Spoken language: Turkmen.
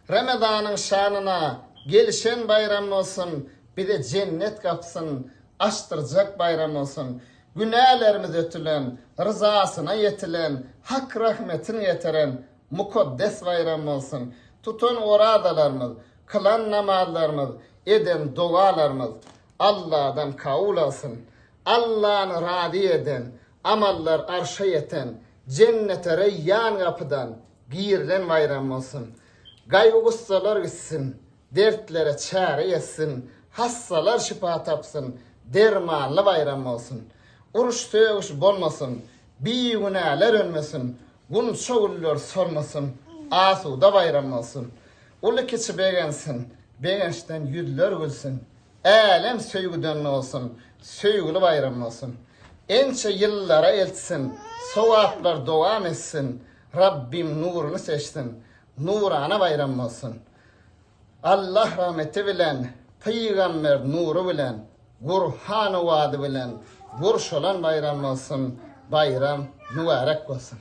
Ramazanyň şanyna gelişen baýram bolsun, bize jennet gapysyn açdyrjak baýram bolsun. Günälerimiz ötülen, ryzasyna ýetilen, Hak rahmetin getiren mukaddes baýram bolsun. Tutan orazalarymyz, kylan namazlarymyz, eden dogalarymyz Alladan kabul alsyn. Allany razy eden, amallar arşa ýeten, jennete Reýýan gapydan girilen baýram bolsun. Gaýgy-gussalar gitsin, dertlere çäre ýetsin, hassalar şypa tapsyn, dermanly baýram bolsun. Uruş-sögüş bolmasyn, bigünäler ölmesin, gunça güller solmasyn, asuda baýram bolsun. Uly-kiçi begensin, begençden ýüzler gülsün, älem söýgüden dolsun, söýgüli baýram bolsun. Ençe ýyllara eltsin, sogaplar dowam etsin, Rabbim nuruny seçsin, nurana baýram bolsun. Allah rahmeti bilen, pygamber nury bilen, Gurhan owazy bilen gurşalan baýram bolsun, baýram mübärek bolsun.